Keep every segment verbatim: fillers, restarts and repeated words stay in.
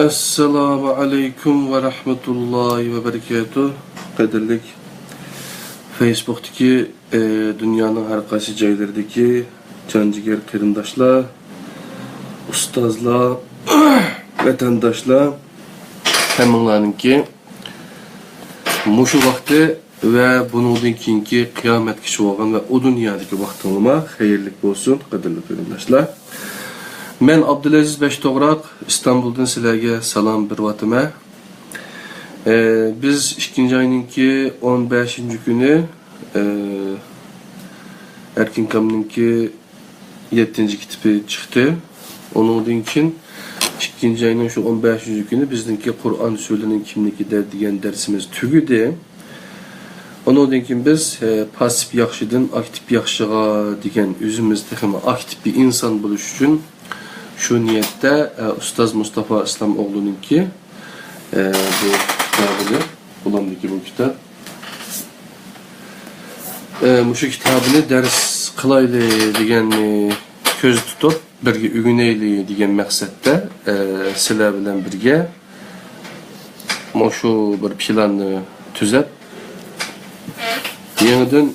ئەسسالامۇ ئەلەيكۇم ۋە رەھمەتۇللاھى ۋە بەرىكاتۇھ. قەدىرلىك فېيسبۇكتىكى، ئە، دۇنيانىڭ ھەر قايسى جايلىرىدىكى جان جىگەر قېرىنداشلار، ئۇستازلار، ۋەتەنداشلار، ھەممىڭلارنىڭكى مۇشۇ ۋاقتى ۋە بۇنىڭدىن كېيىنكى قىيامەتكىچە بولغان ۋە ئۇ دۇنيادىكى ۋاقتىڭلارمۇ خەيرلىك بولسۇن، قەدىرلىك قېرىنداشلار. مەن ئابدۇلئەزىز بەشتوغراق، ئىستانبۇلدىن سىلەرگە سالام بېرىۋاتىمەن. ئە، بىز ئىككىنچى ئاينىڭكى ئون بەشىنچى كۈنى، ئە، ئەركىنكامنىڭكى يەتتىنچى كىتابى چىقتى. ئۇنىڭدىن كېيىن ئىككىنچى ئاينىڭ شۇ ئون بەشىنچى كۈنى بىزنىڭكى قۇرئان سۈرىلىرىنىڭ كىملىكىدە دېگەن دەرسىمىز تۈگىدى. ئۇنىڭدىن كېيىن بىز، ئە، پاسسىپ ياخشىدىن ئاكتىپ ياخشىغا دېگەن ئۆزىمىز تېخىمۇ ئاكتىپ بىر ئىنسان بولۇش ئۈچۈن شۇ نىيەتتە، ئە، ئۇستاز مۇستافا ئىسلام ئوغلۇنىڭكى، ئە، بۇ كىتابىنى، قولۇمدىكى بۇ كىتاب. ئە، مۇشۇ كىتابىنى دەرس قىلايلى دېگەننى كۆزدە تۇتۇپ، بىرگە ئۆگىنەيلى دېگەن مەقسەتتە، ئە، سىلەر بىلەن بىرگە مۇشۇ بىر پىلاننى تۈزەپ، يېڭىدىن،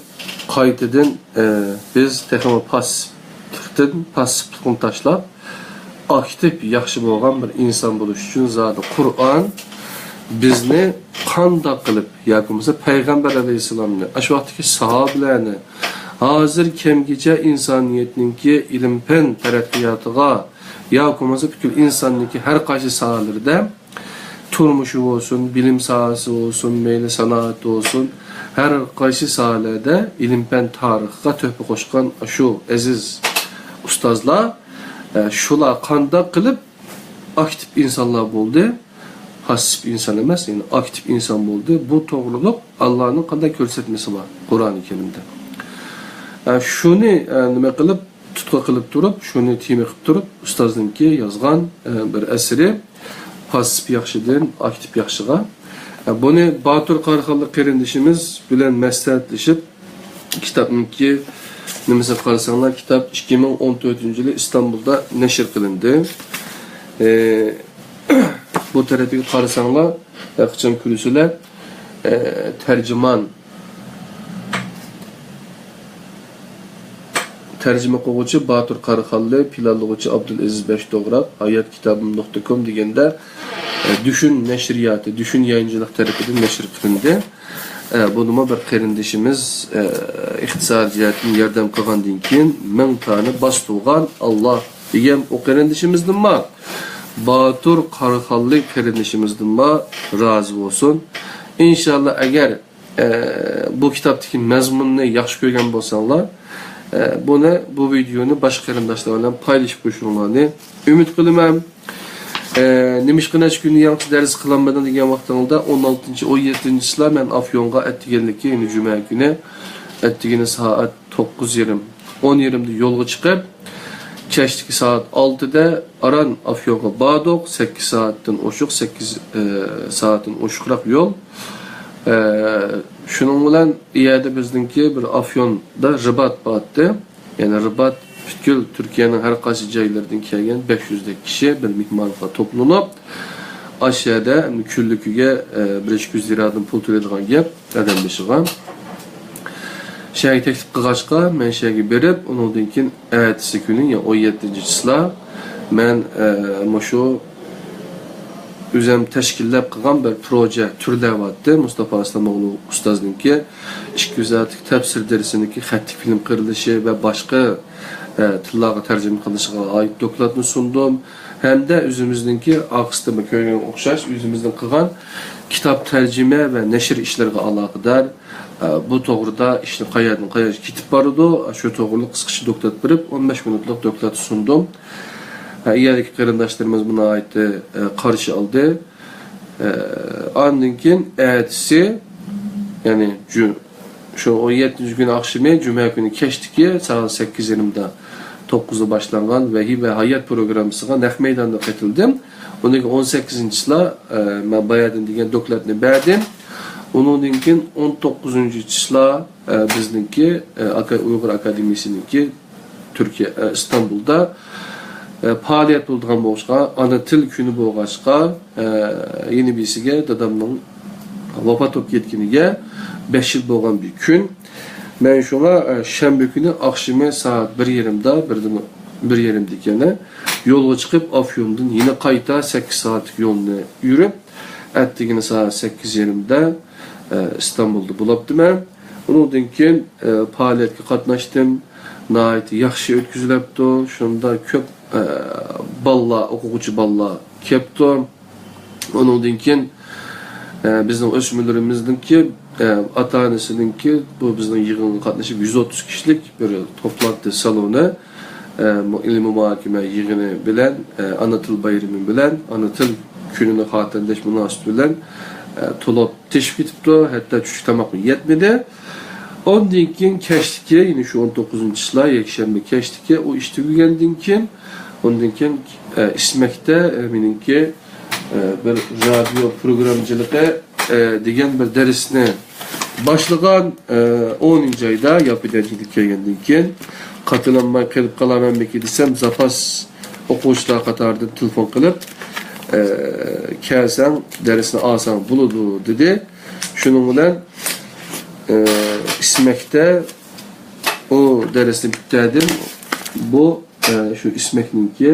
قايتىدىن، ئە، بىز تېخىمۇ پاسسىپلىقتىن، پاسسىپلىقنى تاشلاپ، ئاكتىپ، ياخشى بولغان بىر ئىنسان بولۇش ئۈچۈن زادى قۇرئان بىزنى قانداق قىلىپ، ياكى بولمىسا پەيغەمبەر ئەلەيھىسسالامنى، ئاشۇ ۋاقىتتىكى ساھابىلەرنى، ھازىر كەمگىچە ئىنسانىيەتنىڭكى ئىلىم-پەن تەرەققىياتىغا، ياكى بولمىسا پۈتكۈل ئىنساننىڭكى ھەر قايسى ساھەلىرىدە، تۇرمۇشى بولسۇن، بىلىم ساھەسى بولسۇن، مەيلى سانائەت بولسۇن، ھەر قايسى ساھەلەردە ئىلىم-پەن تارىخىغا تۆھپە قوشقان شۇ ئەزىز ئۇستازلار، ئە، شۇلار قانداق قىلىپ ئاكتىپ ئىنسانلار بولدى؟ پاسسىپ ئىنسان ئەمەس، يەنى ئاكتىپ ئىنسان بولدى. بۇ توغرۇلۇق ئاللانىڭ قانداق كۆرسەتمىسى بار قۇرئانى كەرىمدە؟ ئە، شۇنى، ئە، نېمە قىلىپ، تۇتقا قىلىپ تۇرۇپ، شۇنى تېما قىلىپ تۇرۇپ، ئۇستازنىڭكى يازغان، ئە، بىر ئەسىرى پاسسىپ ياخشىدىن ئاكتىپ ياخشىغا. ئە، بۇنى باتۇر قاراخانلىق قېرىندىشىمىز بىلەن مەسلىھەتلىشىپ، كىتابنىڭكى نېمىسىگە قارىساڭلار، كىتاب ئىككى مىڭ ئون تۆتىنچى يىلى ئىستانبۇلدا نەشر قىلىندى. ئە، بۇ تەرىپىگە قارىساڭلار، ھەر قاچان كۆرىسىلەر، ئە، تەرجىمان، تەرجىمە قىلغۇچى باتۇر قاراخانلى، پىلانلىغۇچى ئابدۇلئەزىز بەشتوغراق، ھايات كىتابىم نۇقتا كوم دېگەندە، ئە، دۈشۈن نەشرىياتى، دۈشۈن يايىنچىلىق تەرىپىدىن نەشر قىلىندى. ئە، بۇنىمۇ بىر قېرىندىشىمىز، ئە، ئىقتىسادىي جەھەتتىن ياردەم قىلغاندىن كېيىن مىڭ تانە باستۇرغان ئاللا دېگەن ئۇ قېرىندىشىمىزدىنمۇ باتۇر قاراخانلى قېرىندىشىمىزدىنمۇ رازى بولسۇن. ئىنشاللا، ئەگەر ئە، بۇ كىتابتىكى مەزمۇننى ياخشى كۆرگەن بولساڭلار، ئە، بۇنى، بۇ ۋىدېونى باشقا قېرىنداشلار بىلەن پايلىشىپ قويۇشۇڭلارنى ئۈمىد قىلىمەن. ئە، نېمىشقا نەچچە كۈندىن ياڭچە دەرس قىلالمىدىڭ دېگەن ۋاقتىڭىزدا، ئون ئالتىنچى، ئون يەتتىنچى چىسلا مەن ئافيونغا ئەتىگەنلىكى، يەنى جۈمە كۈنى ئەتىگىنى سائەت توققۇز يېرىم، ئون يېرىمدە يولغا چىقىپ، كەچلىكى سائەت ئالتىدە ئاران ئافيونغا باردۇق. سەككىز سائەتتىن ئوشۇق، سەككىز، ئە، سائەتتىن ئوشۇقراق يول. ئە، شۇنىڭ بىلەن ئۇ يەردە بىزنىڭكى بىر ئافيوندا رىبات بارتتى. يەنى رىبات پۈتكۈل تۈركىيەنىڭ ھەر قايسى جايلىرىدىن كەلگەن بەش يۈزدەك كىشى بىر مېھمانخانىگە توپلىنىپ، ئاشۇ يەردە كۈنلۈكىگە، ئە، بىر ئىككى يۈز دىناردىن پۇل تۆلەيدىغان گەپ. ئادەم بېشىغا. شەھەرگە تەكلىپ قىلغاچقا، مەن شەھەرگە بېرىپ، ئۇنىڭدىن كېيىن ئەتىسى كۈنى، يەنى ئون يەتتىنچى چىسلا، مەن، ئە، مۇشۇ ئۆزۈم تەشكىللەپ قىلغان بىر پروژە تۈرلەۋاتتى. مۇستافا ئىسلام ئوغلى ئۇستازنىڭكى ئىككى يۈز سائەتلىك تەپسىر دەرسىنىڭكى خەتلىك فىلىم قىرىلىشى ۋە باشقا، ئە، تىللارغا تەرجىمە قىلىشىغا ئائىت دوكلاتنى سۇندۇم. ھەمدە ئۆزىمىزنىڭكى ئارقىسىدا كۆرگەنگە ئوخشاش، ئۆزىمىزنىڭ قىلغان كىتاب تەرجىمە ۋە نەشر ئىشلىرىغا ئالاقىدار، ئە، بۇ توغرىدا ئىشنى قەيەردىن قەيەرگىچە كېتىپ بارىدۇ، شۇ توغرىلىق قىسقىچە دوكلات بېرىپ، ئون بەش مىنۇتلۇق دوكلات سۇندۇم. ئە، ئۇ يەردىكى قېرىنداشلىرىمىز بۇنى ناھايىتى، ئە، قارشى ئالدى. ئە، ئاندىن كېيىن ئەتىسى، يەنى جۈ-، شۇ ئون يەتتىنچى كۈنى ئاخشىمى، جۈمە كۈنى كەچتىكى سائەت سەككىز يېرىمدا، توققۇزدا باشلانغان ۋەھىي ۋە ھايات پروگراممىسىغا نەق مەيداندا قېتىلدىم. ئۇنىڭ كېيىن ئون سەككىزىنچى چىسلا، ئە، مەن بايادىن دېگەن دوكلاتنى بەردىم. ئۇنىڭدىن كېيىن ئون توققۇزىنچى چىسلا، ئە، بىزنىڭكى، ئە، ئاكا-، ئۇيغۇر ئاكادېمىيىسىنىڭكى تۈركىيە، ئە، ئىستانبۇلدا ئە، پائالىيەت بولىدىغان بولغاچقا، ئانا تىل كۈنى بولغاچقا، ئە، يەنە بىرسىگە دادامنىڭ ۋاپات بولۇپ كەتكىنىگە بەش يىل بولغان بىر كۈن. مەن شۇڭا، ئە، شەنبە كۈنى ئاخشىمى سائەت بىر يېرىمدا، بىردىن، بىر يېرىمدىكەن، يولغا چىقىپ، ئافيوندىن يەنە قايتا سەككىز سائەتلىك يولنى يۈرۈپ، ئەتىگىنى سائەت سەككىز يېرىمدە، ئە، ئىستانبۇلدا بولاپتىمەن. ئۇنىڭدىن كېيىن، ئە، پائالىيەتكە قاتناشتىم. ناھايىتى ياخشى ئۆتكۈزۈلەپتۇ. شۇندا كۆپ، ئە، بالىلار، ئوقۇغۇچى بالىلار كەپتۇ. ئۇنىڭدىن كېيىن، ئە، بىزنىڭ ئۆسمۈرلىرىمىزنىڭكى، ئە، ئاتا-ئانىسىنىڭكى بۇ بىزنىڭ يىغىنغا قاتنىشىپ، يۈز ئوتتۇز كىشىلىك بىر توپلانتى سالونى، ئە، مۇ-، ئىلمىي مۇھاكىمە يىغىنى بىلەن، ئە، ئانا تىل بايرىمى بىلەن، ئانا تىل كۈنىنى خاتىرىلەش مۇناسىۋىتى بىلەن، ئە، تولۇق تېشىپ كېتىپتۇ، ھەتتا چۈشلۈك تاماقمۇ يەتمىدى. ئۇندىن كېيىن كەچلىكى، يەنى شۇ ئون توققۇزىنچى چىسلا، يەكشەنبە كەچلىكى ئۇ ئىش تۈگىگەندىن كېيىن، ئۇندىن كېيىن، ئە، ئىسمەكتە، ئە، مېنىڭكى، ئە، بىر رادىيو پروگراممىچىلىقى، ئە، دېگەن بىر دەرسنى باشلىغان، ئە، ئونىنچى ئايدا ياپونىيەدىن كېلىپ كەلگەندىن كېيىن، قاچىلانماي قېلىپ قالارمەنمىكىن دېسەم، زاپاس ئوقۇغۇچىلار قاتارىدىن تېلېفون قىلىپ، ئە، كەلسەڭ، دەرسنى ئالساڭ بولىدۇ، دېدى. شۇنىڭ بىلەن، ئە، ئىسمەكتە ئۇ دەرسنى پۈتتۈردۈم. بۇ، ئە، شۇ ئىسمەكنىڭكى،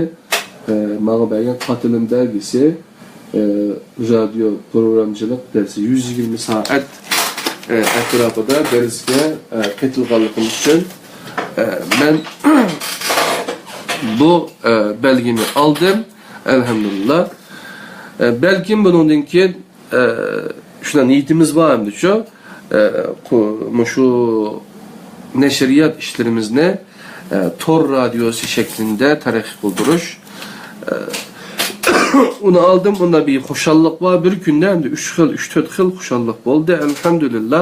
ئە، ماڭا بەرگەن قاتىلىم بەلگىسى، ئە، رادىيو پروگراممىچىلىق دەرسى يۈز يىگىرمە سائەت، ئە، ئەتراپىدا دەرسكە، ئە، قېتىلغانلىقىم ئۈچۈن، ئە، مەن بۇ، ئە، بەلگىنى ئالدىم. ئەلھەمدۇلىللا. ئە، بەلكىم بۇنىڭدىن كېيىن، ئە، شۇنداق نىيىتىمىز بار ئەمدىچۇ. ئە، قۇ-، مۇشۇ نەشرىيات ئىشلىرىمىزنى، ئە، تور رادىيوسى شەكلىندە تەرەققىي قىلدۇرۇش. ئە، ئۇنى ئالدىم، ئۇندا بىر خۇشاللىق بار. بىر كۈندە ئەمدى ئۈچ خىل، ئۈچ تۆت خىل خۇشاللىق بولدى. ئەلھەمدۇلىللا.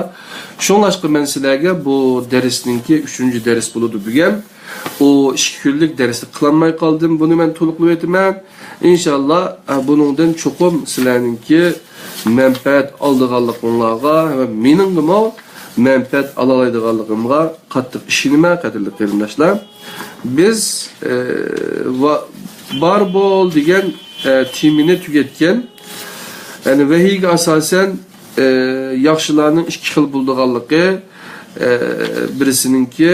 شۇڭلاشقا مەن سىلەرگە بۇ دەرسنىڭكى ئۈچىنچى دەرس بولىدۇ بۈگۈن. ئۇ ئىككى كۈنلۈك دەرسنى قىلالماي قالدىم. بۇنى مەن تولۇقلاۋېتىمەن. ئىنشاللا، ئە، بۇنىڭدىن چوقۇم سىلەرنىڭكى مەنپەئەت ئالىدىغانلىقىڭلارغا ۋە مېنىڭمۇ مەنپەئەت ئالالايدىغانلىقىمغا قاتتىق ئىشىنىمەن، قەدىرلىك قېرىنداشلار. بىز، ئە، ۋا-، بار بول دېگەن، ئە، تېمىنى تۈگەتكەن. يەنى ۋەھىيگە ئاساسەن، ئە، ياخشىلارنىڭ ئىككى خىل بولىدىغانلىقى، ئە، بىرسىنىڭكى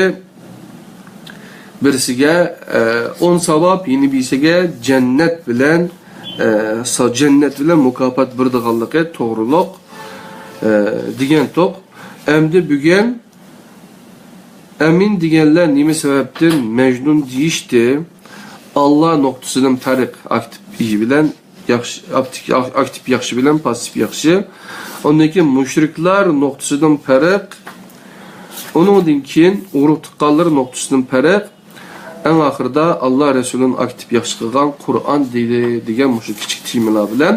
بىرسىگە، ئە، ئون ساۋاب، يەنە بىرسىگە جەننەت بىلەن، ئە، سا-، جەننەت بىلەن مۇكاپات بېرىدىغانلىقى توغرۇلۇق، ئە، دېگەنتۇق. ئەمدى بۈگۈن ئەمىن دېگەنلەر نېمە سەۋەبتىن مەجنۇن دېيىشتى؟ ئاللا نۇقتىسىدىن پەرق، ئاكتىپ ئى بىلەن ياخشى، ئاكتىپ، ئاكتىپ ياخشى بىلەن پاسسىپ ياخشى. ئۇندىن كېيىن مۇشرىكلار نۇقتىسىدىن پەرق. ئۇنىڭدىن كېيىن ئۇرۇق تۇغقانلىرى نۇقتىسىدىن پەرق. ئەڭ ئاخىرىدا ئاللا رەسۇلىنى ئاكتىپ ياخشى قىلغان قۇرئان دېدى دېگەن مۇشۇ كىچىك تېمىلار بىلەن،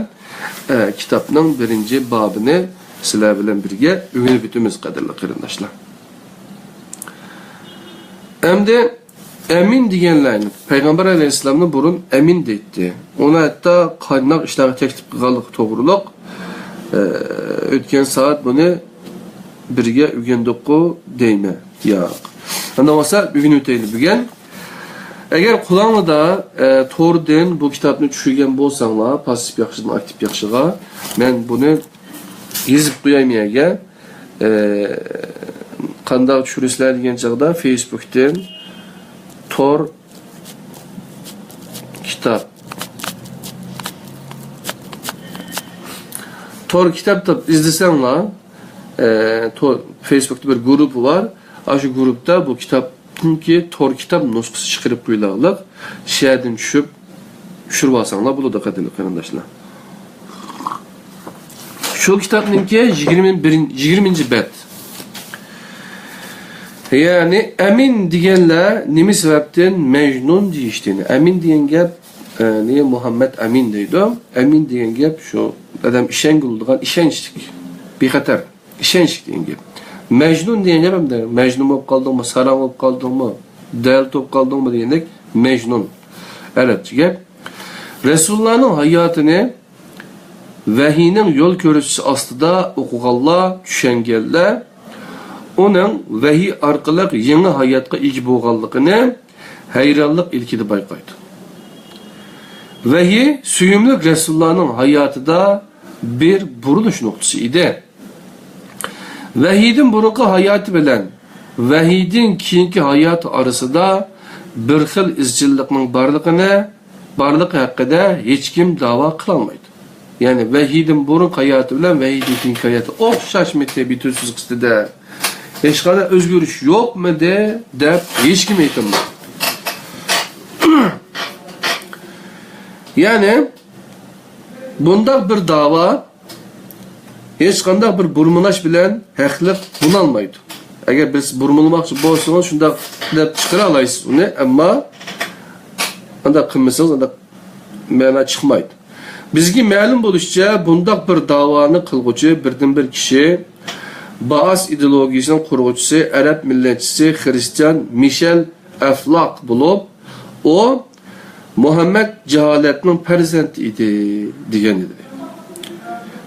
ئە، كىتابنىڭ بىرىنچى بابىنى سىلەر بىلەن بىرگە ئۆگىنىپ ئۆتىمىز، قەدىرلىك قېرىنداشلار. ئەمدى ئەمىن دېگەنلەرنى، پەيغەمبەر ئەلەيھىسسالامنى بۇرۇن ئەمىن دەيتتى. ئۇنى ھەتتا قانداق ئىشلارغا تەكلىپ قىلغانلىقى توغرۇلۇق، ئە، ئۆتكەن سائەت بۇنى بىرگە ئۆگەندۇققۇ دەيمەن. ياق. ئانداق بولسا ئۆگىنىۋېتەيلى بۈگۈن. ئەگەر قولۇڭلاردا، ئە، توردىن بۇ كىتابنى چۈشۈرگەن بولساڭلار، پاسسىپ ياخشىدىن ئاكتىپ ياخشىغا، مەن بۇنى يېزىپ قوياي مۇ يەرگە. ئە، قانداق چۈشۈرىسىلەر دېگەن چاغدا، فېيسبۇكتىن تور كىتاب. تور كىتاب دەپ ئىزدىسەڭلار، ئە، تور، فېيسبۇكتا بىر گۇرۇپپا بار. ئاشۇ گۇرۇپپىدا بۇ كىتابنىڭكى تور كىتاب نۇسخىسى چىقىرىپ قويۇلارلىق. شۇ يەردىن چۈشۈپ، چۈشۈرۈۋالساڭلار بولىدۇ، قەدىرلىك قېرىنداشلار. شۇ كىتابنىڭكى يىگىرمە بىرىنچى، يىگىرمىنچى بەت. يەنى ئەمىن دېگەنلەر نېمە سەۋەبتىن مەجنۇن دېيىشتى؟ ئەمىن دېگەن گەپ، ئە، نېمە، مۇھەممەد ئەمىن دەيدۇ. ئەمىن دېگەن گەپ شۇ ئادەم ئىشەنگىلى بولىدىغان، ئىشەنچلىك، بىخەتەر، ئىشەنچلىك دېگەن گەپ. مەجنۇن دېگەن گەپ ئەمدى مەجنۇن بولۇپ قالدىڭمۇ، ساراڭ بولۇپ قالدىڭمۇ، دەلىتى بولۇپ قالدىڭمۇ دېگەندەك مەجنۇن. ئەرەبچە گەپ. رەسۇلۇللانىڭ ھاياتىنى ۋەھىينىڭ يول كۆرسىتىشى ئاستىدا ئوقۇغانلار، چۈشەنگەنلەر ئۇنىڭ ۋەھىي ئارقىلىق يېڭى ھاياتقا ئىگە بولغانلىقىنى ھەيرانلىق ئىلكىدە بايقايدۇ. ۋەھىي سۆيۈملۈك رەسۇلۇللانىڭ ھاياتىدا بىر بۇرۇلۇش نۇقتىسى ئىدى. ۋەھىيدىن بۇرۇنقى ھاياتى بىلەن ۋەھىيدىن كېيىنكى ھاياتى ئارىسىدا بىر خىل ئىزچىللىقنىڭ بارلىقىنى، بارلىقى ھەققىدە ھېچكىم داۋا قىلالمايدۇ. يەنى ۋەھىيدىن بۇرۇنقى ھاياتى بىلەن ۋەھىيدىن كېيىنكى ھاياتى ئوخشاشمىدى، بىتۈرسىز قىستىدە ھېچقانداق ئۆزگىرىش يوقمىدى دەپ ھېچكىم ئېيتالمايدۇ. يەنى بۇنداق بىر داۋا ھېچقانداق بىر بۇرمىلاش بىلەن ھەقلىق بولالمايدۇ. ئەگەر بىرسى بۇرمىلىماقچى بولسىڭىز، شۇنداق دەپ چىقىرالايسىز ئۇنى، ئەمما ئانداق قىلمىسىڭىز، ئانداق مەنا چىقمايدۇ. بىزگە مەلۇم بولۇشىچە، بۇنداق بىر داۋانى قىلغۇچى بىردىنبىر كىشى بائاس ئىدېئولوگىيىسىنىڭ قۇرغۇچىسى، ئەرەب مىللەتچىسى، خىرىستىيان مىشېل ئەفلاق بولۇپ، ئۇ مۇھەممەد جاھالەتنىڭ پەرزەنتى ئىدى، دېگەن ئىدى.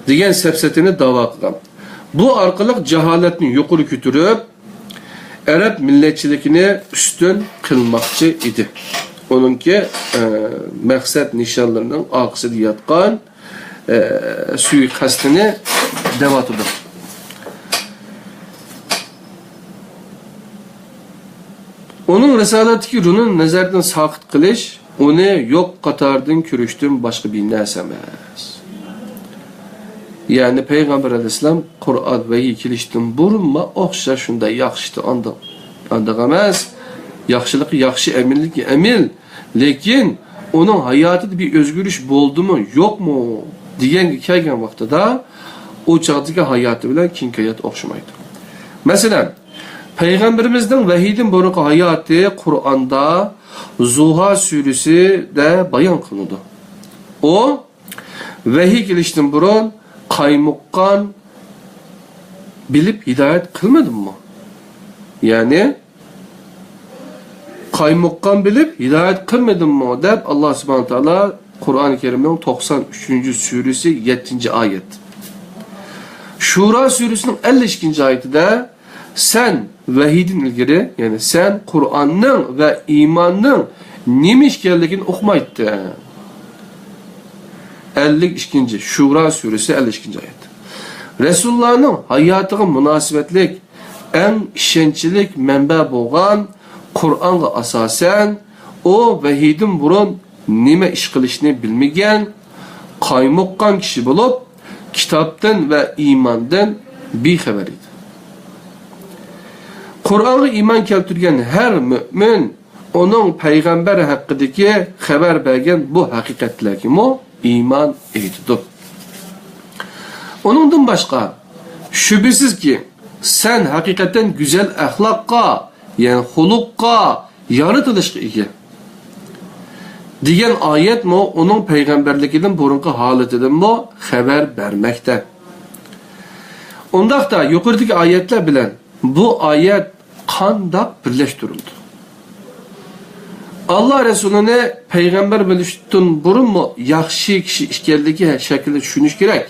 دېگەن سەپسەتىنى داۋا قىلغان. بۇ ئارقىلىق جاھالەتنى يۇقىرى كۆتۈرۈپ، ئەرەب مىللەتچىلىكىنى ئۈستۈن قىلماقچى ئىدى. ئۇنىڭكى، ئە، مەقسەت نىشانلىرىنىڭ ئارقىسىدا ياتقان، ئە، سۇيىقەستىنى دەۋاتىدۇ. ئۇنىڭ رىسالەتتىكى رولىنى نەزەردىن ساقىت قىلىش، ئۇنى يوق قاتاردىن كۆرۈشتىن باشقا بىر نەرسە ئەمەس. يەنى پەيغەمبەر ئەلەيھىسسالام قۇرئان ۋەھىي كېلىشتىن بۇرۇنمۇ ئوخشاش شۇنداق ياخشى ئىدى، ئانداق، ئانداق ئەمەس. ياخشىلىقى ياخشى، ئەمىنلىكى ئەمىن. لېكىن ئۇنىڭ ھاياتىدا بىر ئۆزگىرىش بولدىمۇ، يوقمۇ دېگەنگە كەلگەن ۋاقتىدا، ئۇ چاغدىكى ھاياتى بىلەن كېيىنكى ھايات ئوخشىمايدۇ. مەسىلەن، پەيغەمبىرىمىزنىڭ ۋەھىيدىن بۇرۇنقى ھاياتى قۇرئاندا زۇھا سۈرىسىدە بايان قىلىنىدۇ. ئۇ ۋەھىي كېلىشتىن بۇرۇن قايمۇققان بىلىپ ھىدايەت قىلمىدىممۇ؟ يەنى، قايمۇققان بىلىپ ھىدايەت قىلمىدىممۇ؟ دەپ، ئاللا سۇبھانەھۇ تائالا قۇرئان كەرىمنىڭ توقسان ئۈچىنچى سۈرىسى، يەتتىنچى ئايەت. شۇرا سۈرىسىنىڭ ئەللىك ئىككىنچى ئايىتىدە، سەن ۋەھىيدىن ئىلگىرى، يەنى سەن قۇرئاننىڭ ۋە ئىماننىڭ نېمە ئىكەنلىكىنى ئۇقمايتتىڭ. ئەللىك ئىككىنچى، شۇرا سۈرىسى، ئەللىك ئىككىنچى ئايەت. رەسۇلۇللانىڭ ھاياتىغا مۇناسىۋەتلىك ئەڭ ئىشەنچلىك مەنبە بولغان قۇرئانغا ئاساسەن، ئۇ ۋەھىيدىن بۇرۇن نېمە ئىش قىلىشنى بىلمىگەن، قايمۇققان كىشى بولۇپ، كىتابتىن ۋە ئىماندىن بىخەۋەر ئىدى. قۇرئانغا ئىمان كەلتۈرگەن ھەر مۆمىن ئۇنىڭ پەيغەمبەر ھەققىدىكى خەۋەر بەرگەن بۇ ھەقىقەتلەرگىمۇ ئىمان ئېيتىدۇ. ئۇنىڭدىن باشقا، شۈبھىسىزكى، سەن ھەقىقەتەن گۈزەل ئەخلاققا، يەنى خۇلققا، يارىتىلىشقا ئىگە، دېگەن ئايەتمۇ ئۇنىڭ پەيغەمبەرلىكىدىن بۇرۇنقى ھالىتىدىنمۇ خەۋەر بەرمەكتە. ئۇنداقتا، يۇقىرىدىكى ئايەتلەر بىلەن بۇ ئايەت قانداق بىرلەشتۈرۈلدى؟ ئاللا رەسۇلىنى پەيغەمبەر بىلىشتىن بۇرۇنمۇ ياخشى كىشى ئىكەنلىكى شەكلىدە چۈشىنىش كېرەك.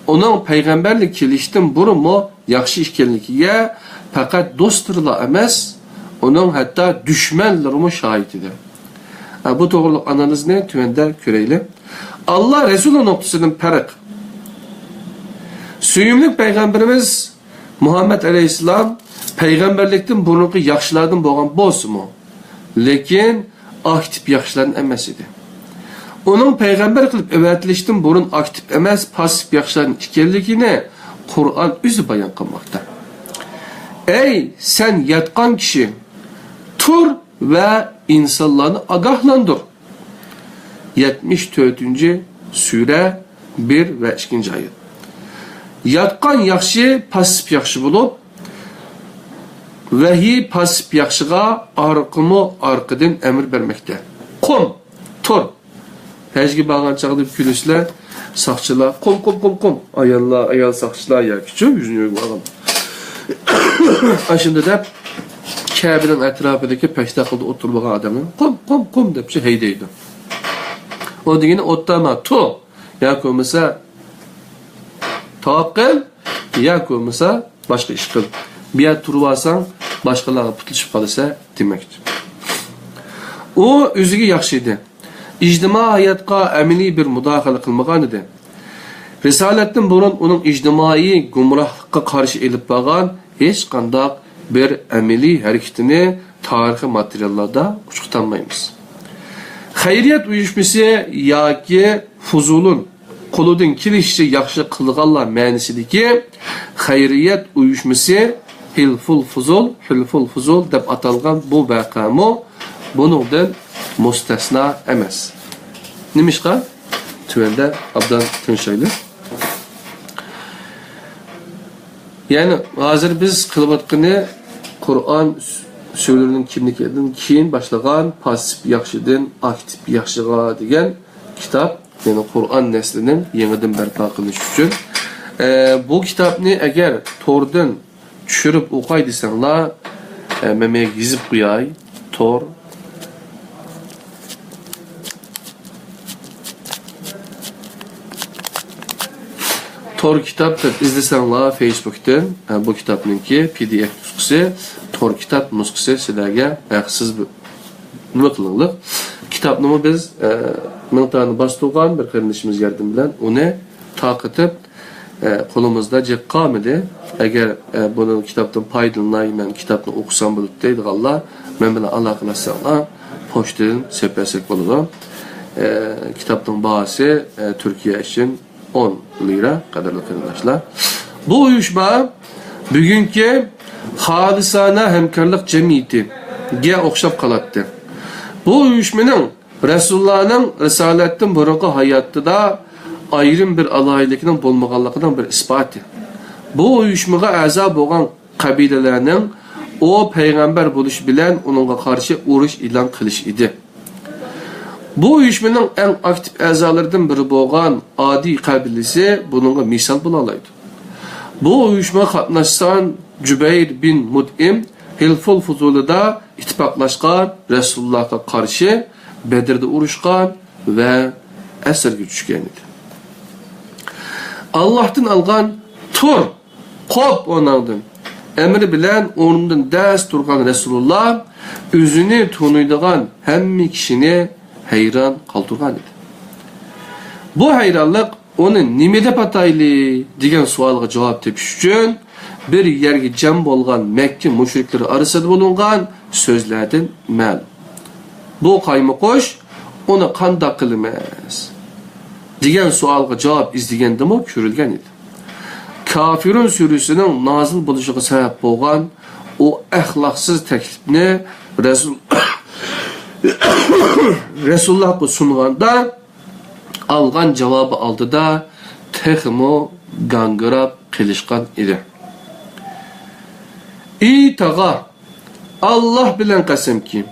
ئۇنىڭ پەيغەمبەرلىك كېلىشتىن بۇرۇنمۇ ياخشى ئىكەنلىكىگە پەقەت دوستلىرىلا ئەمەس، ئۇنىڭ ھەتتا دۈشمەنلىرىمۇ شاھىت ئىدى. ھە، بۇ توغرىلىق ئانالىزنى تۆۋەندە كۆرەيلى. ئاللا رەسۇلى نۇقتىسىدىن پەرق. سۆيۈملۈك پەيغەمبىرىمىز مۇھەممەد ئەلەيھىسسالام پەيغەمبەرلىكتىن بۇرۇنقى ياخشىلاردىن بولغان بولسىمۇ، لېكىن ئاكتىپ ياخشىلاردىن ئەمەس ئىدى. ئۇنىڭ پەيغەمبەر قىلىپ ئەۋەتىلىشتىن بۇرۇن ئاكتىپ ئەمەس، پاسسىپ ياخشىلاردىن ئىكەنلىكىنى قۇرئان ئۆزى بايان قىلماقتا. ئەي سەن ياتقان كىشى، تۇر ۋە ئىنسانلارنى ئاگاھلاندۇر. يەتمىش تۆتىنچى سۈرە، بىر ۋە ئىككىنچى ئايەت. ياتقان ياخشى، پاسسىپ ياخشى بولۇپ، ۋەھىي پاسسىپ ياخشىغا ئارقىمۇ ئارقىدىن ئەمىر بەرمەكتە. قۇم، تۇر. ھەجگە بارغان چاغدا كۈلىسىلەر، ساقچىلار، قۇم، قۇم، قۇم، قۇم. ئاياللار، ئايال ساقچىلار ياكىچۇ يۈزىنى يۇيۇپ ئالغان. ئاشۇنداق دەپ، كەبىنىڭ ئەتراپىدىكى پەشتاقلىدا ئولتۇرۇپ بولغان ئادەمنى قۇم، قۇم، قۇم دەپچۇ ھەيدەيدۇ. ئۇ دېگىنى ئوتتا ماڭا تۇر، ياكى بولمىسا تاۋاپ قىل، ياكى بولمىسا باشقا ئىش قىل. بۇ يەردە تۇرۇۋالساڭ، باشقىلارغا پۇتلىشىپ قالىسەن دېمەكچى. ئۇ ئۆزىگە ياخشى ئىدى. ئىجتىمائىي ھاياتقا ئەمەلىي بىر مۇداخىلە قىلمىغانىدى. رىسالەتتىن بۇرۇن ئۇنىڭ ئىجتىمائىي گۇمراھلىققا قارشى ئېلىپ بارغان ھېچقانداق بىر ئەمەلىي ھەرىكىتىنى تارىخىي ماتېرىياللاردا ئۇچرىتالمايمىز. خەيرىيەت ئۇيۇشمىسى ياكى فۇزۇلۇن قولىدىن كېلىشىچە ياخشى قىلغانلار مەنىسىدىكى خەيرىيەت ئۇيۇشمىسى ھىلفۇل فۇزۇل، ھىلفۇل فۇزۇل دەپ ئاتالغان بۇ ۋەقەمۇ بۇنىڭدىن مۇستەسنا ئەمەس. نېمىشقا؟ تۆۋەندە ئابدان تىڭشايلى. يەنى ھازىر بىز قىلىۋاتقىنى قۇرئان سۈرىلىرىنىڭ كىملىكىدىن كېيىن باشلىغان پاسسىپ ياخشىدىن ئاكتىپ ياخشىغا دېگەن كىتاب، يەنى قۇرئان نەسلىنىڭ يېڭىدىن بەرپا قىلىنىشى ئۈچۈن. ئە، بۇ كىتابنى ئەگەر توردىن چۈشۈرۈپ ئوقاي دېسەڭلار، ئە، مەن مەيەگە يېزىپ قوياي. تور. تور كىتاب دەپ ئىزدىسەڭلار فېيسبۇكتىن، ئە، بۇ كىتابنىڭكى پى دى ئېف نۇسخىسى تور كىتاب نۇسخىسى سىلەرگە ھەقسىز بىر نېمە قىلىڭلىق. كىتابنىمۇ بىز، ئە، مىڭتاۋنى باستۇرغان بىر قېرىندىشىمىز ياردىمى بىلەن ئۇنى تارقىتىپ، ئە، قولىمىزدا جىق قالمىدى. ئەگەر، ئە، بۇنىڭ كىتابتىن پايدىلىناي، مەن كىتابنى ئوقۇسام بولىدۇ دەيدىغانلار مەن بىلەن ئالاقىلەشسەڭلار، پوچتىدىن سېلىپ بەرسەك بولىدۇ. ئە، كىتابنىڭ باھاسى، ئە، تۈركىيە ئۈچۈن ئون لىرا، قەدىرلىك قېرىنداشلار. بۇ ئۇيۇشما بۈگۈنكى خالىسانە ھەمكارلىق جەمئىيىتىگە ئوخشاپ قالاتتى. بۇ ئۇيۇشمىنىڭ رەسۇلۇللانىڭ رىسالەتتىن بۇرۇنقى ھاياتىدا ئايرىم بىر ئالاھىدىلىكىنىڭ بولمىغانلىقىنىڭ بىر ئىسپاتى. بۇ ئۇيۇشمىغا ئەزا بولغان قەبىلىلەرنىڭ ئۇ پەيغەمبەر بولۇشى بىلەن ئۇنىڭغا قارشى ئۇرۇش ئېلان قىلىشى ئىدى. بۇ ئۇيۇشمىنىڭ ئەڭ ئاكتىپ ئەزالىرىدىن بىرى بولغان ئادىي قەبىلىسى بۇنىڭغا مىسال بولالايدۇ. بۇ ئۇيۇشمىغا قاتناشسان جۇبەير بىن مۇتئىم ھىلفۇل فۇزۇلىدا ئىتتىپاقلاشقان، رەسۇلۇللاھقا قارشى بەدرىدە ئۇرۇشقان ۋە ئەسىرگە چۈشكەن ئىدى. ئاللاھتىن ئالغان تۇر، قوپ ئۇنىڭدىن ئەمرى بىلەن ئورنىدىن دەس تۇرغان رەسۇلۇللا ئۆزىنى تونۇيدىغان ھەممە كىشىنى ھەيران قالدۇرغان ئىدى. بۇ ھەيرانلىق ئۇنى نېمە دەپ ئاتايلى دېگەن سوئالغا جاۋاب تېپىش ئۈچۈن بىر يەرگە جەم بولغان مەككە مۇشرىكلىرى ئارىسىدا بولۇنغان سۆزلەردىن مەلۇم. بۇ قايمۇقۇش ئۇنى قانداق قىلىمىز دېگەن سوئالغا جاۋاب ئىزدىگەندىمۇ كۆرۈلگەن ئىدى. كافىرۇن سۈرىسىنىڭ نازىل بولۇشىغا سەۋەب بولغان ئۇ ئەخلاقسىز تەكلىپنى رەسۇل، رەسۇلۇللاھقا سۇنغاندا، ئالغان جاۋابى ئالدىدا تېخىمۇ گاڭگىراپ قېلىشقان ئىدى. ئى تاغا، ئاللاھ بىلەن قەسەمكى،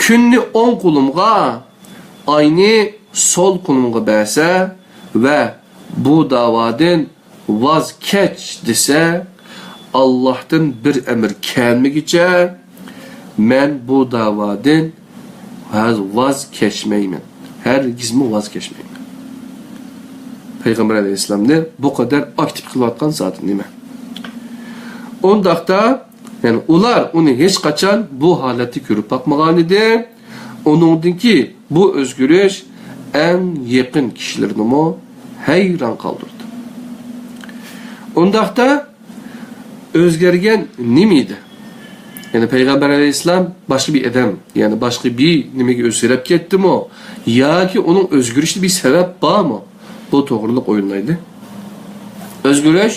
كۈننى ئوڭ قولۇمغا، ئاينى سول قولۇمغا بەرسە ۋە بۇ داۋادىن ۋاز كەچ دېسە، ئاللاھتىن بىر ئەمىر كەلمىگۈچە مەن بۇ داۋادىن ۋاز كەچمەيمەن. ھەرگىزمۇ ۋاز كەچمەيمەن. پەيغەمبەر ئەلەيھىسسالامنى بۇ قەدەر ئاكتىپ قىلىۋاتقان زادى نېمە؟ ئۇنداقتا، يەنى ئۇلار ئۇنى ھېچقاچان بۇ ھالەتتە كۆرۈپ باقمىغانىدى. ئۇنىڭدىنكى بۇ ئۆزگىرىش ئەڭ يېقىن كىشىلىرىنىمۇ ھەيران قالدۇردى. ئۇنداقتا ئۆزگەرگەن نېمە ئىدى؟ يەنى پەيغەمبەر ئەلەيھىسسالام باشقا بىر ئادەم، يەنى باشقا بىر نېمىگە ئۆزگىرىپ كەتتىمۇ؟ ياكى ئۇنىڭ ئۆزگىرىشىدە بىر سەۋەب بارمۇ؟ بۇ توغرىلىق ئويلىنايلى. ئۆزگىرىش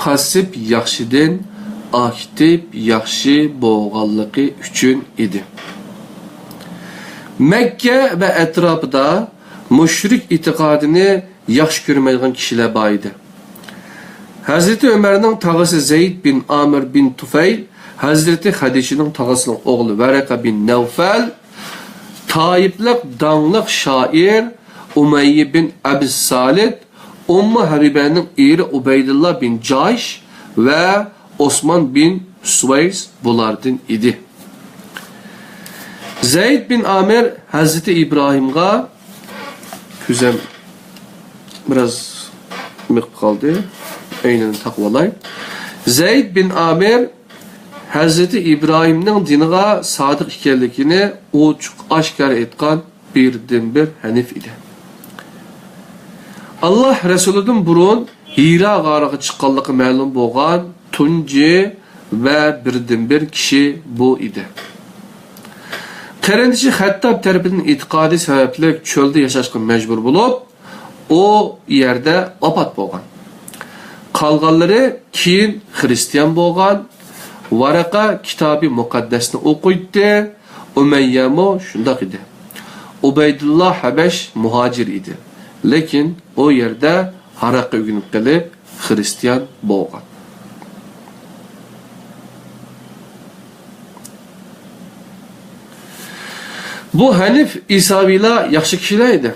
پاسسىپ ياخشىدىن ئاكتىپ ياخشى بولغانلىقى ئۈچۈن ئىدى. مەككە ۋە ئەتراپىدا مۇشرىك ئېتىقادىنى ياخشى كۆرمەيدىغان كىشىلەر بار ئىدى. ھەزرىتى ئۆمەرنىڭ تاغىسى زەيد بىن ئامىر بىن تۇفەيل، ھەزرىتى خەدىچىنىڭ تاغىسىنىڭ ئوغلى ۋەرەقە بىن نەۋفەل، تائىپلىق داڭلىق شائىر ئۇمەييە بىن ئەبىس سالىت، ئۇممۇ ھەبىبەنىڭ ئېرى ئۇبەيدۇللا بىن جايش ۋە ئوسمان بىن سۇۋەيس بۇلاردىن ئىدى. زەيد بىن ئامىر ھەزرىتى ئىبراھىمغا، كۆزۈم بىراز مېقىپ قالدى، ئەينىنى تاقىۋالاي. زەيد بىن ئامىر ھەزرىتى ئىبراھىمنىڭ دىنىغا سادىق ئىكەنلىكىنى ئوچۇق ئاشكارا ئېيتقان بىردىنبىر ھەنىف ئىدى. ئاللاھ رەسۇلىدىن بۇرۇن ھىرا غارىغا چىققانلىقى مەلۇم بولغان تۇنجى ۋە بىردىنبىر كىشى بۇ ئىدى. قېرىندىشى خەتتاب تەرىپىدىن ئېتىقادى سەۋەبلىك چۆلدە ياشاشقا مەجبۇر بولۇپ، ئۇ يەردە ۋاپات بولغان. قالغانلىرى كېيىن خىرىستىيان بولغان. ۋارەقە كىتابى مۇقەددەسنى ئوقۇيتتى. ئۇمەييەمۇ شۇنداق ئىدى. ئۇبەيدۇللا ھەبەش مۇھاجىر ئىدى. لېكىن ئۇ يەردە ھاراققا ئۆگىنىپ قېلىپ، خىرىستىيان بولغان. بۇ ھەنىف ئىساۋىيلار ياخشى كىشىلەر ئىدى.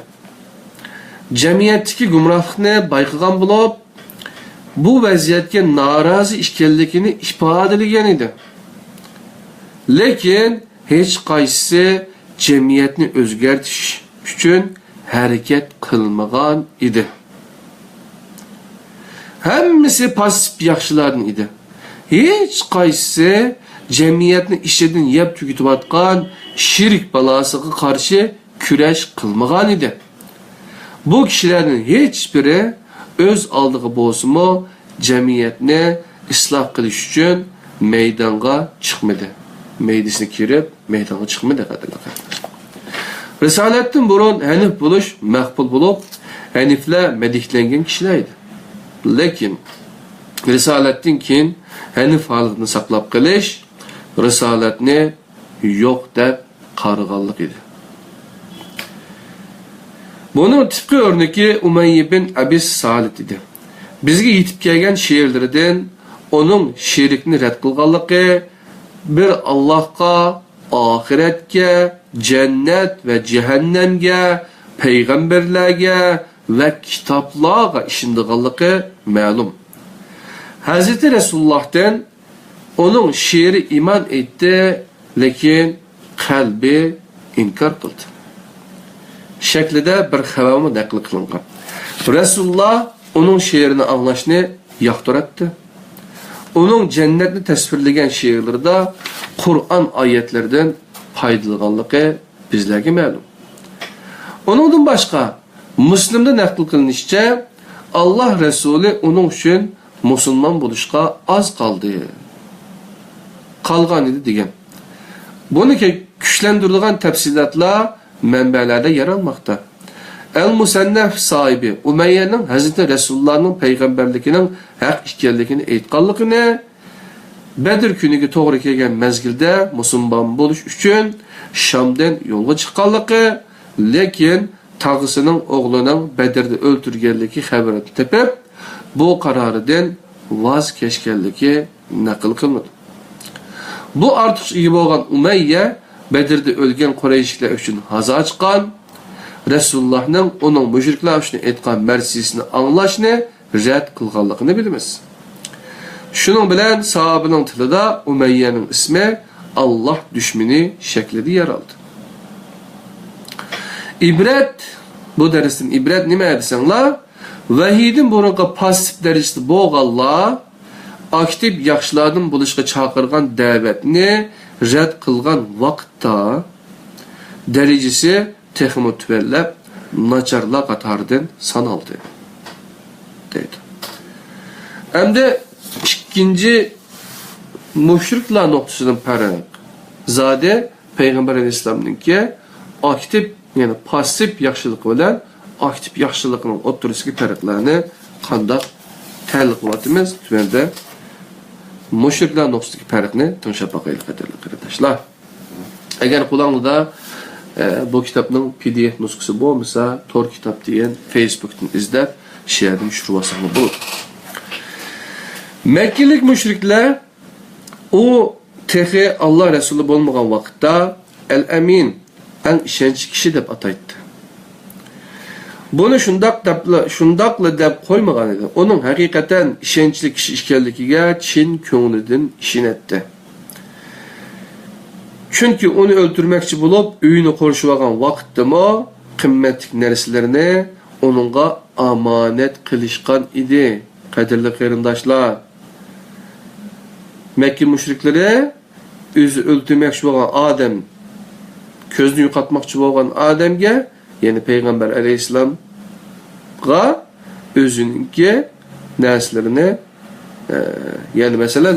جەمئىيەتتىكى گۇمراھلىقنى بايقىغان بولۇپ، بۇ ۋەزىيەتكە نارازى ئىكەنلىكىنى ئىپادىلىگەن ئىدى. لېكىن ھېچقايسىسى جەمئىيەتنى ئۆزگەرتىش ئۈچۈن ھەرىكەت قىلمىغان ئىدى. ھەممىسى پاسسىپ ياخشىلاردىن ئىدى. ھېچقايسىسى جەمئىيەتنى ئىچىدىن يەپ تۈگىتىۋاتقان شىرك بالاسىغا قارشى كۈرەش قىلمىغان ئىدى. بۇ كىشىلەرنىڭ ھېچبىرى ئۆز ئالدىغا بولسىمۇ جەمئىيەتنى ئىسلاھ قىلىش ئۈچۈن مەيدانغا چىقمىدى. مەيدىسىنى كىرىپ، مەيدانغا چىقمىدى، قەدىرلىك قېرىنداشلار. رىسالەتتىن بۇرۇن ھەنىف بولۇش مەقبۇل بولۇپ، ھەنىفلەر مەدھىيەلەنگەن كىشىلەر ئىدى. لېكىن رىسالەتتىن كېيىن ھەنىف ھالىتىنى ساقلاپ قېلىش رىسالەتنى يوق دەپ قارىغانلىق ئىدى. بۇنىڭ تىپقى ئۆرنىكى ئۇمەييە بىن ئەبىس سالىت ئىدى. بىزگە يېتىپ كەلگەن شېئىرلىرىدىن ئۇنىڭ شېرىكنى رەت قىلغانلىقى، بىر ئاللاھقا، ئاخىرەتكە، جەننەت ۋە جەھەننەمگە، پەيغەمبەرلەرگە ۋە كىتابلارغا ئىشىنىدىغانلىقى مەلۇم. ھەزرىتى رەسۇلۇللاھتىن ئۇنىڭ شېئىرى ئىمان ئېيتتى، لېكىن قەلبى ئىنكار قىلدى شەكلىدە بىر خەۋەرمۇ نەقىل قىلىنغان. رەسۇلۇللا ئۇنىڭ شېئىرىنى ئاڭلاشنى ياقتۇراتتى. ئۇنىڭ جەننەتنى تەسۋىرلىگەن شېئىرلىرىدا قۇرئان ئايەتلىرىدىن پايدىلانغانلىقى بىزلەرگە مەلۇم. ئۇنىڭدىن باشقا، مۇسلىمدا نەقىل قىلىنىشىچە، ئاللا رەسۇلى ئۇنىڭ ئۈچۈن مۇسۇلمان بولۇشقا ئاز قالدى. قالغان ئىدى دېگەن. بۇنى كە-، كۈچلەندۈرىدىغان تەپسىلاتلار مەنبەلەردە يەر ئالماقتا. ئەل مۇسەننەف ساھىبى ئۇمەييەنىڭ ھەزرىتى رەسۇلۇللانىڭ پەيغەمبەرلىكىنىڭ ھەق ئىكەنلىكىنى ئېيتقانلىقىنى، بەدر كۈنىگە توغرا كەلگەن مەزگىلدە مۇسۇلمان بولۇش ئۈچۈن شامدىن يولغا چىققانلىقى، لېكىن تاغىسىنىڭ ئوغلىنىڭ بەدردە ئۆلتۈرگەنلىكى خەۋىرىنى تېپىپ، بۇ قارارىدىن ۋاز كەچكەنلىكى نەقىل قىلىنىدۇ. بۇ ئارتۇقچە ئىگە بولغان ئۇمەييە بەدردە ئۆلگەن قۇرەيشلىكلەر ئۈچۈن ھازا ئاچقان، رەسۇلۇللاھنىڭ ئۇنىڭ مۇشرىكلار ئۈچۈن ئېيتقان مەرسىيىسىنى ئاڭلاشنى رەت قىلغانلىقىنى بىلىمىز. شۇنىڭ بىلەن ساھابىنىڭ تىلىدا ئۇمەييەنىڭ ئىسمى ئاللا دۈشمىنى شەكلىدە يەر ئالدى. ئىبرەت، بۇ دەرستىن ئىبرەت نېمە دېسەڭلار، ۋەھىيدىن بۇرۇنقى پاسسىپ دەرىجىسىدە بولغانلار ئاكتىپ ياخشىلاردىن بولۇشقا چاقىرغان دەۋەتنى رەت قىلغان ۋاقىتتا دەرىجىسى تېخىمۇ تۆۋەنلەپ، ناچارلار قاتارىدىن سانالدى، دەيدۇ. ئەمدى ئىككىنچى مۇشرىكلار نۇقتىسىدىن پەرق. زادى پەيغەمبەر ئەلەيھىسسالامنىڭكى ئاكتىپ، يەنى پاسسىپ ياخشىلىقى بىلەن ئاكتىپ ياخشىلىقىنىڭ ئوتتۇرىسىدىكى پەرقلەرنى قانداق تەھلىل قىلىۋاتىمىز؟ تۆۋەندە مۇشرىكلار نۇقتىسىدىكى پەرقنى تىڭشاپ باقايلى، قەدىرلىك قېرىنداشلار. ئەگەر قولۇڭلاردا، ئە، بۇ كىتابنىڭ پى دى ئېف نۇسخىسى بولمىسا، تور كىتاب دېگەن فېيسبۇكتىن ئىزدەپ، شۇ يەردىن چۈشۈرۈۋالساڭلار بولىدۇ. مەككىلىك مۇشرىكلار ئۇ تېخى ئاللا رەسۇلى بولمىغان ۋاقىتتا ئەل-ئەمىن، ئەڭ ئىشەنچلىك كىشى دەپ ئاتايتتى. بۇنى شۇنداق دەپلا، شۇنداقلا دەپ قويمىغان ئىدى. ئۇنىڭ ھەقىقەتەن ئىشەنچلىك كىشى ئىكەنلىكىگە چىن كۆڭلىدىن ئىشىنەتتى. چۈنكى ئۇنى ئۆلتۈرمەكچى بولۇپ، ئۆيىنى قورشىۋالغان ۋاقىتتىمۇ قىممەتلىك نەرسىلىرىنى ئۇنىڭغا ئامانەت قىلىشقان ئىدى. قەدىرلىك قېرىنداشلار، مەككە مۇشرىكلىرى ئۆزى ئۆلتۈرمەكچى بولغان ئادەم كۆزنى يوقاتماقچى بولغان ئادەمگە، يەنى پەيغەمبەر ئەلەيھىسسالامغا ئۆزىنىڭكى نەرسىلىرىنى، ئە، يەنى مەسىلەن،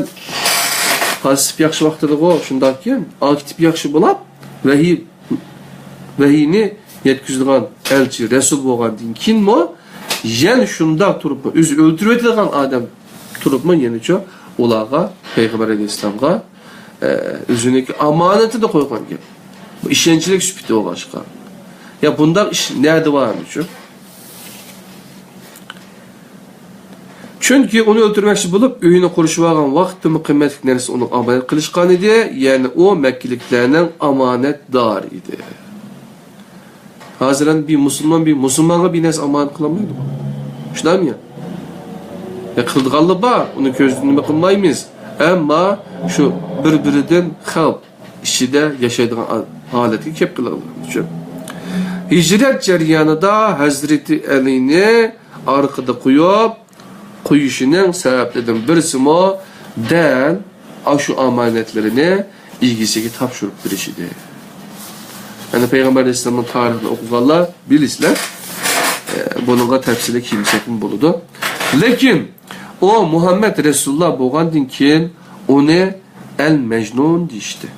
پاسسىپ ياخشى ۋاقتىدىغۇ، شۇنداقكەن، ئاكتىپ ياخشى بولاپ، ۋەھىي، ۋەھىينى يەتكۈزىدىغان ئەلچى، رەسۇل بولغاندىن كېيىنمۇ يەنە شۇنداق تۇرۇپمۇ، ئۆزى ئۆلتۈرۈۋېتىدىغان ئادەم تۇرۇپمۇ يەنىچۇ ئۇلارغا، پەيغەمبەر ئەلەيھىسسالامغا، ئە، ئۆزىنىڭكى ئامانىتىنى قويغان گەپ. بۇ ئىشەنچلىك سۈپىتى بولغاچقا. يا بۇنداق ئىش نەدە بارمىچۇ؟ چۈنكى ئۇنى ئۆلتۈرمەكچى بولۇپ، ئۆيىنى قۇرۇشۇۋالغان ۋاقىتتىمۇ قىممەتلىك نەرسە ئۇنىڭ ئامانەت قىلىشقان ئىدى، يەنى ئۇ مەككىلىكلەرنىڭ ئامانەتدارى ئىدى. ھازىر ئەمدى بىر مۇسۇلمان بىر مۇسۇلمانغا بىر نەرسە ئامانەت قىلالمايدىغۇ. شۇنداقمۇ يا؟ يا قىلىدىغانلار بار، ئۇنى كۆزدىن نېمە قىلمايمىز. ئەمما شۇ بىر-بىرىدىن خەۋپ ئىچىدە ياشايدىغان ھالەتكە كېلىپ قالغانلار ئۈچۈن. ھىجرەت جەريانىدا ھەزرىتى ئەلىنى ئارقىدا قويۇپ، قويۇشىنىڭ سەۋەبلىرىدىن بىرسىمۇ دەل ئاشۇ ئامانەتلىرىنى ئىگىسىگە تاپشۇرۇپ بېرىش ئىدى. يەنى پەيغەمبەر ئەلەيھىسسالامنىڭ تارىخىنى ئوقۇغانلار بىلىسىلەر. ئە، بۇنىڭغا تەپسىلىي كىرمىسەكمۇ بولىدۇ. لېكىن ئۇ مۇھەممەد رەسۇلۇللا بولغاندىن كېيىن ئۇنى ئەل مەجنۇن دېيىشتى.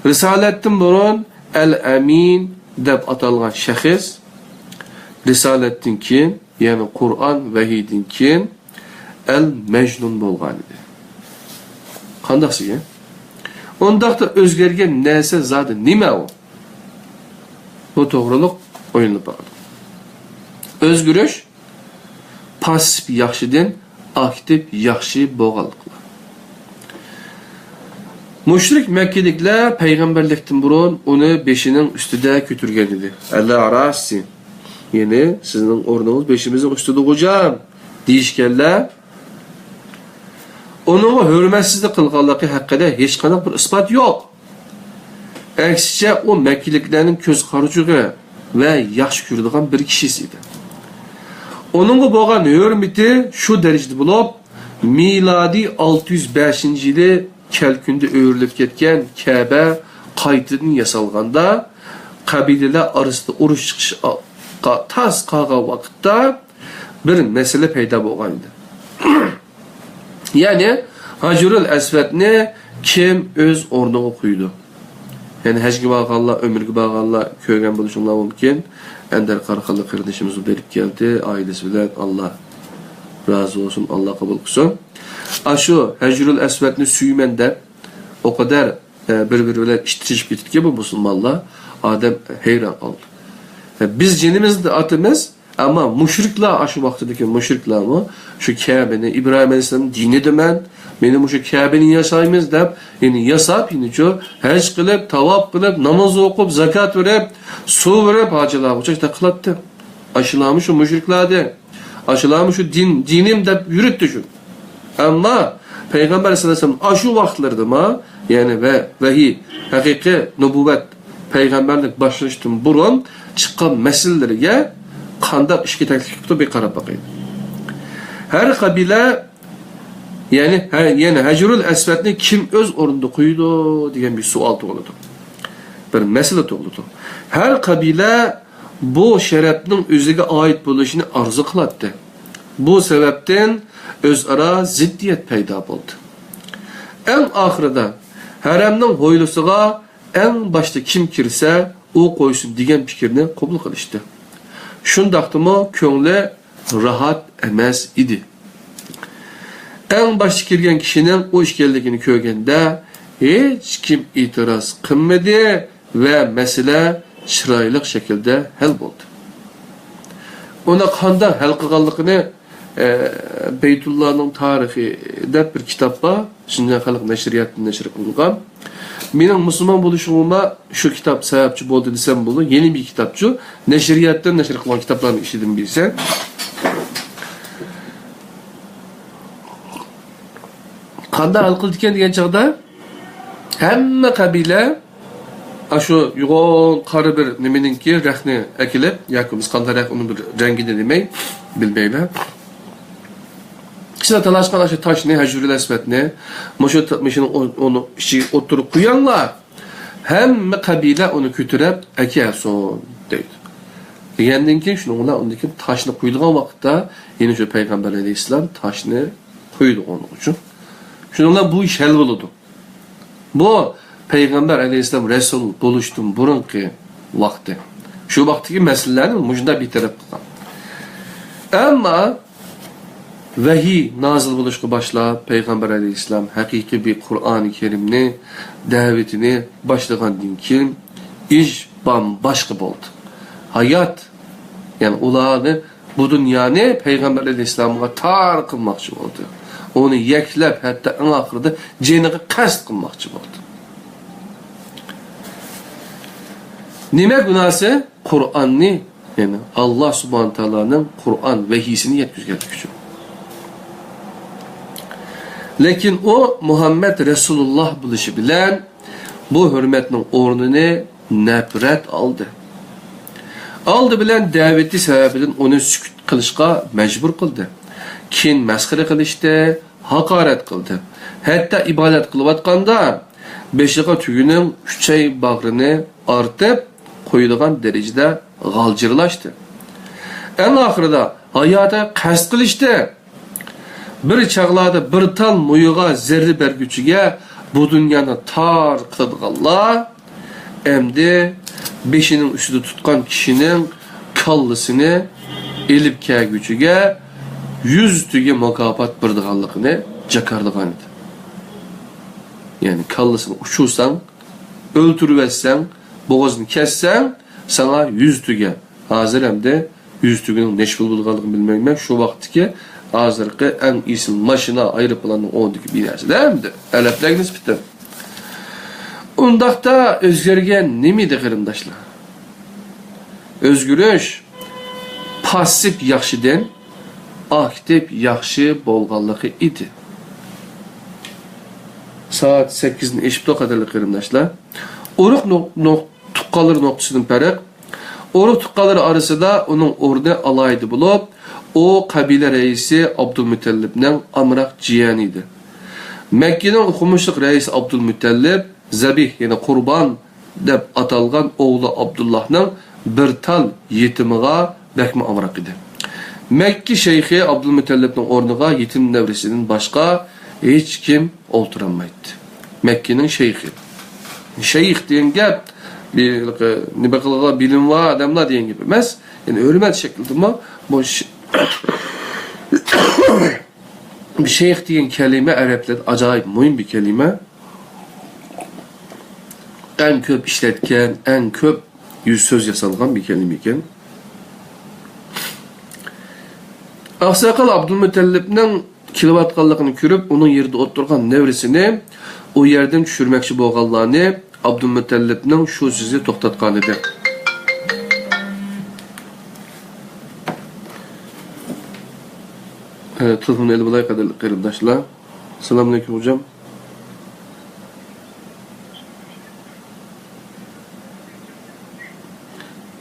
رىسالەتتىن بۇرۇن ئەل ئەمىن دەپ ئاتالغان شەخس رىسالەتتىن كېيىن، يەنى قۇرئان ۋەھىيدىن كېيىن ئەل مەجنۇن بولغان ئىدى. قانداق سىگە؟ ئۇنداقتا ئۆزگەرگەن نەرسە زادى نېمە ئۇ؟ بۇ توغرىلىق ئويلىنىپ باقىدۇ. ئۆزگىرىش پاسسىپ ياخشىدىن ئاكتىپ ياخشى بولغانلىقلا. مۇشرىك مەككىلىكلەر پەيغەمبەرلىكتىن بۇرۇن ئۇنى بېشىنىڭ ئۈستىدە كۆتۈرگەن ئىدى. ئەلە راسى. يەنى سىزنىڭ ئورنىڭىز بېشىمىزنىڭ ئۈستىدە غوجام دېيىشكەنلەر. ئۇنىڭغا ھۆرمەتسىزلىك قىلغانلىقى ھەققىدە ھېچقانداق بىر ئىسپات يوق. ئەكسىچە، ئۇ مەككىلىكلەرنىڭ كۆز قارىچۇقى ۋە ياخشى كۆرىدىغان بىر كىشىسى ئىدى. ئۇنىڭغا بولغان ھۆرمىتى شۇ دەرىجىدە بولۇپ، مىلادىي ئالتە يۈز بەشىنچى يىلى كەلكۈندە ئۆرۈلۈپ كەتكەن كەبە قايتىدىن ياسالغاندا، قەبىلىلەر ئارىسىدا ئۇرۇش چىقىشقا تاس قالغان ۋاقىتتا بىر مەسىلە پەيدا بولغان ئىدى. يەنى ھەجرۇل ئەسۋەدنى كىم ئۆز ئورنىغا قويىدۇ؟ يەنى ھەجگە بارغانلار، ئۆمرىگە بارغانلار كۆرگەن بولۇشۇڭلار مۇمكىن. ئەندەر قاراخانلىق قېرىندىشىمىزمۇ بېرىپ كەلدى، ئائىلىسى بىلەن. ئاللا رازى بولسۇن، ئاللا قوبۇل قىلسۇن. ئاشۇ ھەجرۇل ئەسۋەدنى سۆيىمەن دەپ، ئۇ قەدەر، ئە، بىر-بىرى بىلەن ئىتتىشىپ كېتىدىكەن بۇ مۇسۇلمانلار. ئادەم ھەيران قالدى. ئە، بىز جېنىمىزنى ئاتىمىز، ئەمما مۇشرىكلار، ئاشۇ ۋاقتىدىكى مۇشرىكلارمۇ شۇ كەبىنى، ئىبراھىم ئەلەيھىسسالامنىڭ دىنىدىمەن، مېنى مۇشۇ كەبىنى ياسايمىز دەپ، يەنى ياساپ، يەنىچۇ ھەج قىلىپ، تاۋاپ قىلىپ، ناماز ئوقۇپ، زاكات بېرىپ، سۇ بېرىپ، ھاجىلارغا ئوخشاش قىلاتتى. ئاشۇلارمۇ شۇ مۇشرىكلار ئىدى. ئاشۇلارمۇ شۇ دىن، دىنىم دەپ يۈرۈتتى شۇ. ئەمما پەيغەمبەر ئەلەيھىسسالام ئاشۇ ۋاقىتلىرىدىما، يەنى ۋە، ۋەھىي، ھەقىقىي نۇبۇۋۋەت، پەيغەمبەرلىك باشلىنىشتىن بۇرۇن چىققان مەسىلىلىرىگە قانداق ئىشقا تەكلىپ قىپتۇ، بىر قاراپ باقايلى. ھەر قەبىلە، يەنى، ھە، يەنى ھەجرۇل ئەسۋەدنى كىم ئۆز ئورنىدا قويىدۇ دېگەن بىر سوئال تۇغۇلىدۇ. بىر مەسىلە تۇغۇلىدۇ. ھەر قەبىلە بۇ شەرەپنىڭ ئۆزىگە ئائىت بولۇشىنى ئارزۇ قىلاتتى. بۇ سەۋەبتىن ئۆزئارا زىددىيەت پەيدا بولدى. ئەڭ ئاخىرىدا ھەرەمنىڭ ھويلىسىغا ئەڭ باشتا كىم كىرسە، ئۇ قويسۇن دېگەن پىكىرنى قوبۇل قىلىشتى. شۇنداقتىمۇ كۆڭلى راھەت ئەمەس ئىدى. ئەڭ باشتا كىرگەن كىشىنىڭ ئۇ ئىكەنلىكىنى كۆرگەندە، ھېچكىم ئېتىراز قىلمىدى ۋە مەسىلە چىرايلىق شەكىلدە ھەل بولدى. ئۇنى قانداق ھەل قىلغانلىقىنى، ئە، بەيتۇللانىڭ تارىخى دەپ بىر كىتاب بار. شىنجاڭ خەلق نەشرىياتىدىن نەشر قىلىنغان. مېنىڭ مۇسۇلمان بولۇشۇمغا شۇ كىتاب سەۋەبچى بولدى دېسەم بولىدۇ. يەنە بىر كىتابچۇ، نەشرىياتتىن نەشر قىلغان كىتابلارنىڭ ئىچىدىن بىرسى. قانداق ھەل قىلىدىكەن دېگەن چاغدا، ھەممە قەبىلە ئاشۇ يوغان قارا بىر نېمىنىڭكى رەختنى ئەكېلىپ، ياكى بولمىسا قانداق رەخت، ئۇنىڭ بىر رەڭگىنى دېمەي، بىلمەيمەن. كىشىلەر تالاشقان ئاشۇ تاشنى، ھەجرۇل ئەسۋەدنى، مۇشۇ تا-، مۇشۇنىڭ ئو-، ئۇنىڭ ئىچىگە ئوتتۇرىغا قويۇڭلار. ھەممە قەبىلە ئۇنى كۆتۈرۈپ ئەكەلسۇن، دەيدۇ. دېگەندىن كېيىن، شۇنىڭ بىلەن ئۇندىن كېيىن تاشنى قويىدىغان ۋاقىتتا، يەنە شۇ پەيغەمبەر ئەلەيھىسسالام تاشنى قويىدۇ ئۇنىڭ ئۈچۈن. شۇنىڭ بىلەن بۇ ئىش ھەل بولىدۇ. بۇ پەيغەمبەر ئەلەيھىسسالام رەسۇل بولۇشتىن بۇرۇنقى ۋاقتى. شۇ ۋاقىتتىكى مەسىلىلەرنى مۇشۇنداق بىر تەرەپ قىلغان. ئەمما ۋەھىي نازىل بولۇشقا باشلاپ، پەيغەمبەر ئەلەيھىسسالام ھەقىقىي بىر قۇرئانى كەرىمنى، دەۋىتىنى باشلىغاندىن كېيىن، ئىش بامباشقا بولدى. ھايات، يەنى ئۇلارنى، بۇ دۇنيانى پەيغەمبەر ئەلەيھىسسالامغا تار قىلماقچى بولدى. ئۇنى يەكلەپ، ھەتتا ئەڭ ئاخىرىدا جېنىغا قەست قىلماقچى بولدى. نېمە گۇناھسى؟ قۇرئاننى، يەنى ئاللا سۇبھانە تائالانىڭ قۇرئان ۋەھىيسىنى يەتكۈزگەنلىكى ئۈچۈن. لېكىن ئۇ مۇھەممەد رەسۇلۇللا بولۇشى بىلەن بۇ ھۆرمەتنىڭ ئورنىنى نەپرەت ئالدى. ئالدى بىلەن دەۋىتى سەۋەبىدىن ئۇنى سۈكۈت قىلىشقا مەجبۇر قىلدى. كېيىن مەسخىرە قىلىشتى، ھاقارەت قىلدى. ھەتتا ئىبادەت قىلىۋاتقاندا بېشىغا تۆگىنىڭ ئۈچەي باغرىنى ئارتىپ قويىدىغان دەرىجىدە غالجىرلاشتى. ئەڭ ئاخىرىدا ھاياتىغا قەست قىلىشتى. بىر چاغلاردا بىر تال مويىغا زەررە بەرگۈچىگە بۇ دۇنيانى تار قىلىدىغانلار ئەمدى بېشىنىڭ ئۈستىدە تۇتقان كىشىنىڭ كاللىسىنى ئېلىپ كەلگۈچىگە يۈز تۆگە مۇكاپات بېرىدىغانلىقىنى جاكارلىغان ئىدى. يەنى كاللىسىنى ئۇچۇرساڭ، ئۆلتۈرۈۋەتسەڭ، بوغۇزىنى كەسسەڭ، ساڭا يۈز تۆگە. ھازىر ئەمدى يۈز تۆگىنىڭ نەچچە پۇل بولىدىغانلىقىنى بىلمەيمەن. شۇ ۋاقىتتىكى ھازىرقى ئەڭ ئېسىل ماشىنا، ئايروپىلاننىڭ ئورنىدىكى بىر نەرسىلەر ئەمدى ئەرەبلەرگە نىسبەتەن. ئۇنداقتا ئۆزگەرگەن نېمە ئىدى، قېرىنداشلار؟ ئۆزگىرىش پاسسىپ ياخشىدىن ئاكتىپ ياخشى بولغانلىقى ئىدى. سائەت سەككىزدىن ئېشىپتۇ، قەدىرلىك قېرىنداشلار. ئۇرۇق نۇق-، نۇق-، تۇغقانلىرى نۇقتىسىدىن پەرق. ئۇرۇق تۇغقانلىرى ئارىسىدا ئۇنىڭ ئورنى ئالاھىدە بولۇپ، ئۇ قەبىلە رەئىسى ئابدۇلمۇتەللىپنىڭ ئامراق جىيەنى ئىدى. مەككىنىڭ ئوقۇمۇشلۇق رەئىسى ئابدۇلمۇتەللىپ، زەبىھ، يەنى قۇربان دەپ ئاتالغان ئوغلى ئابدۇللاھنىڭ بىر تال يېتىمىغا بەكمۇ ئامراق ئىدى. مەككە شەيخى ئابدۇلمۇتەللىپنىڭ ئورنىغا يېتىم نەۋرىسىدىن باشقا ھېچكىم ئولتۇرالمايتتى. مەككىنىڭ شەيخى. شەيخ دېگەن گەپ، بىر، نېمە قىلغان، بىلىمى بار ئادەملەر دېگەن گەپ ئەمەس. يەنى ھۆرمەت شەكلىدىمۇ بۇ ش-، شەيخ دېگەن كەلىمە ئەرەبلەردە ئاجايىپ مۇھىم بىر كەلىمە. ئەڭ كۆپ ئىشلەتكەن، ئەڭ كۆپ يۈز سۆز ياسالغان بىر كەلىمە ئىكەن. ئاقساقال ئابدۇلمۇتەللىپنىڭ كېلىۋاتقانلىقىنى كۆرۈپ، ئۇنىڭ يېرىدە ئولتۇرغان نەۋرىسىنى ئۇ يەردىن چۈشۈرمەكچى بولغانلارنى ئابدۇلمۇتەللىپنىڭ شۇ سۆزى توختاتقانىدى. ھە، تېلېفوننى ئېلىپ ئالاي، قەدىرلىك قېرىنداشلار. سالامۇئەلەيكۇم، خوجام.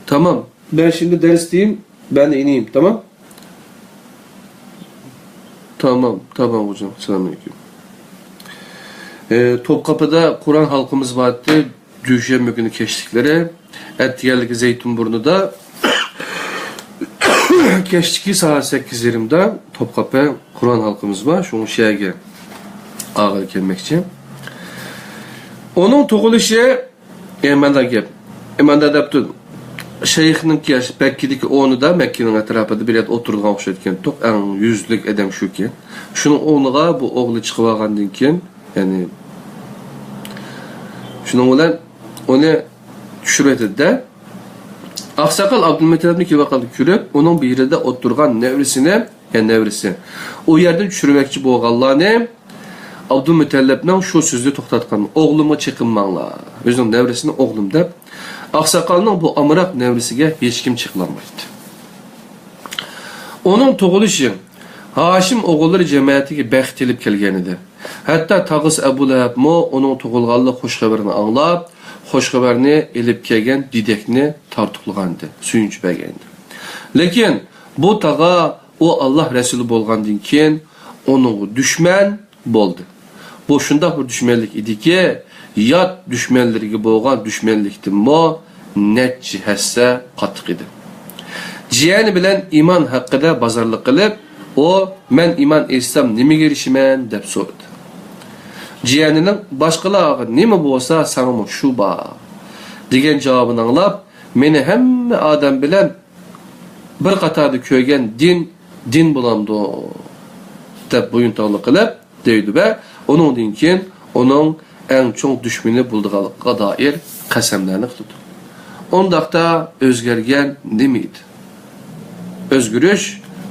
تامام. بەشىنچى دەرستىن بەنى ئىنىيم، تامام؟ تامام، تامام، خوجام. سالامۇئەلەيكۇم. ئى، توپقاپىدا قۇرئان ھالقىمىز بارتتى. دۈشەنبە كۈنى كەچلىكلىرى، ئەتىگەنلىكى زەيتۇن بۇرنىدا، كەچلىكى سائەت سەككىز يېرىمدا توپقاپى قۇرئان ھالقىمىز بار، شۇڭا شۇ يەرگە ئاغىر كەلمەكچى. ئۇنىڭ تۇغۇلۇشى، ئە، مانداق گەپ. ئە، مانداق دەپتۇ، شەيخنىڭكى مەككىدىكى ئورنىدا، مەككىنىڭ ئەتراپىدا بىر يەردە ئولتۇرىدىغان ئوخشايدىكەن، ئەڭ يۈزلۈك ئادەم شۇكەن. شۇنىڭ ئورنىغا بۇ ئوغلى چىقىۋالغاندىن كېيىن، يەنى، شۇنىڭ بىلەن ئۇنى چۈشۈرۈۋېتىدۇ-دە. ئاقساقال ئابدۇلمۇتەللىپنى كېلىۋاتقاندا كۆرۈپ، ئۇنىڭ بېرىدە ئولتۇرغان نەۋرىسىنى، يەنى نەۋرىسى، ئۇ يەردىن چۈشۈرمەكچى بولغانلارنى ئابدۇلمۇتەللىپنىڭ شۇ سۆزى توختاتقان، «ئوغلۇمغا چېقىنماڭلار، ئۆزىنىڭ نەۋرىسىنى ئوغلۇم» دەپ، ئاقساقالنىڭ بۇ ئامراق نەۋرىسىگە ھېچكىم چېقىلالمايتتى. ئۇنىڭ تۇغۇلۇشى ھاشىم ئوغۇللىرى جەمەتىگە بەخت ئېلىپ كەلگەنىدى. ھەتتا تاغىسى ئەبۇ لەھەبمۇ ئۇنىڭ تۇغۇلغانلىق خۇش خەۋىرىنى ئاڭلاپ، خۇش خەۋەرنى ئېلىپ كەلگەن دېدەكنى تارتۇقلىغانىدى، سۆيۈنۈش بەرگەنىدى. لېكىن بۇ تاغا ئۇ ئاللا رەسۇلى بولغاندىن كېيىن ئۇنىڭغا دۈشمەن بولدى. بۇ شۇنداق بىر دۈشمەنلىك ئىدىكى، يات دۈشمەنلىرىگە بولغان دۈشمەنلىكتىنمۇ نەچچە ھەسسە قاتتىق ئىدى. جىيەنى بىلەن ئىمان ھەققىدە بازارلىق قىلىپ، ئۇ، «مەن ئىمان ئېيتسام نېمىگە ئېرىشىمەن؟» دەپ سورىدى. جىيەنىنىڭ، «باشقىلارغا نېمە بولسا، ساڭىمۇ شۇ بار» دېگەن جاۋابىنى ئاڭلاپ، «مېنى ھەممە ئادەم بىلەن بىر قاتاردا كۆرگەن دىن، دىن بولامدۇ؟» دەپ بويۇنتاغلىق قىلىپ دەيدۇ ۋە ئۇنىڭدىن كېيىن ئۇنىڭ ئەڭ چوڭ دۈشمىنى بولىدىغانلىقىغا دائىر قەسەملەرنى قىلىدۇ. ئۇنداقتا ئۆزگەرگەن نېمە ئىدى؟ ئۆزگىرىش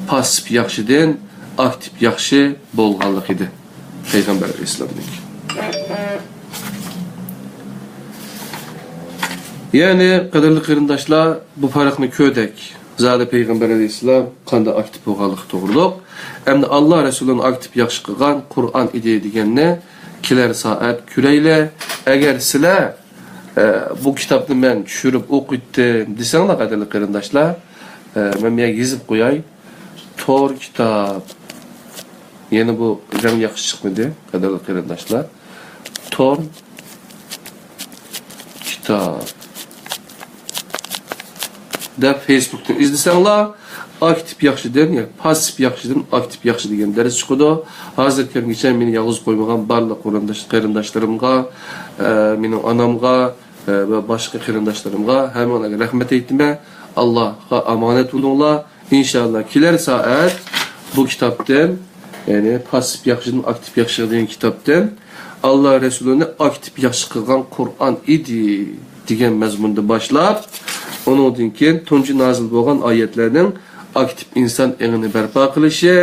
پاسسىپ ياخشىدىن ئاكتىپ ياخشى بولغانلىق ئىدى پەيغەمبەر ئەلەيھىسسالامنىڭكى. يەنى، قەدىرلىك قېرىنداشلار، بۇ پەرقنى كۆردۇق. زادى پەيغەمبەر ئەلەيھىسسالام قانداق ئاكتىپ بولغانلىقى توغرۇلۇق. ئەمدى ئاللا رەسۇلىنى ئاكتىپ ياخشى قىلغان قۇرئان ئىدى دېگەننى كېلەر سائەت كۆرەيلى. ئەگەر سىلەر، ئە، «بۇ كىتابنى مەن چۈشۈرۈپ ئوقۇيتتىم» دېسەڭلار، قەدىرلىك قېرىنداشلار، ئە، مەن بۇ يەرگە يېزىپ قوياي. تور كىتاب. يەنە بۇ رەڭ ياخشى چىقمىدى، قەدىرلىك قېرىنداشلار. تور كىتاب دەپ فېيسبۇكتىن ئىزدىسەڭلار، ئاكتىپ ياخشىدىن، يا پاسسىپ ياخشىدىن ئاكتىپ ياخشى دېگەن دەرس چىقىدۇ. ھازىر كەلگۈچە مېنى يالغۇز قويمىغان بارلىق قېرىنداش-، قېرىنداشلىرىمغا، ئە، مېنىڭ ئانامغا، ئە، ۋە باشقا قېرىنداشلىرىمغا ھەممىڭلارغا رەھمەت ئېيتىمەن. ئاللاغا ئامانەت بولۇڭلار. ئىنشاللا كېلەر سائەت بۇ كىتابتىن، يەنى پاسسىپ ياخشىدىن ئاكتىپ ياخشىغا دېگەن كىتابتىن، ئاللا رەسۇلىنى ئاكتىپ ياخشى قىلغان قۇرئان ئىدى دېگەن مەزمۇندىن باشلاپ، ئۇنىڭدىن كېيىن تۇنجى نازىل بولغان ئايەتلەرنىڭ ئاكتىپ ئىنسان ئېڭىنى بەرپا قىلىشى،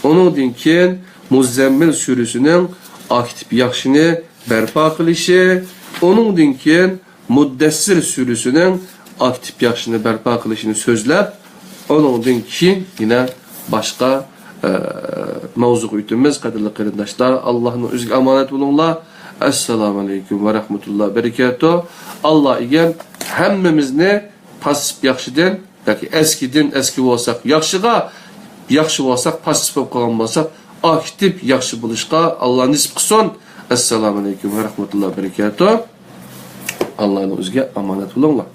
ئۇنىڭدىن كېيىن مۇززەممىل سۈرىسىنىڭ ئاكتىپ ياخشىنى بەرپا قىلىشى، ئۇنىڭدىن كېيىن مۇددەسسىر سۈرىسىنىڭ ئاكتىپ ياخشىنى بەرپا قىلىشىنى سۆزلەپ، ئۇنىڭدىن كېيىن يەنە باشقا، ئە، ماۋزۇغا ئۆتىمىز. قەدىرلىك قېرىنداشلار، ئاللانىڭ ئۆزىگە ئامانەت بولۇڭلار. ئەسسالامۇ ئەلەيكۇم ۋە رەھمەتۇللا بەرىكاتۇ. ئاللا ئىگەم ھەممىمىزنى پاسسىپ ياخشىدىن ياكى ئەسكىدىن ئەسكى بولساق ياخشىغا، ياخشى بولساق پاسسىپ بولۇپ قالغان بولساق ئاكتىپ ياخشى بولۇشقا ئاللا نېسىپ قىلسۇن. ئەسسالامۇ ئەلەيكۇم ۋە رەھمەتۇللا بەرىكاتۇ. ئاللانىڭ ئۆزىگە ئامانەت بولۇڭلار.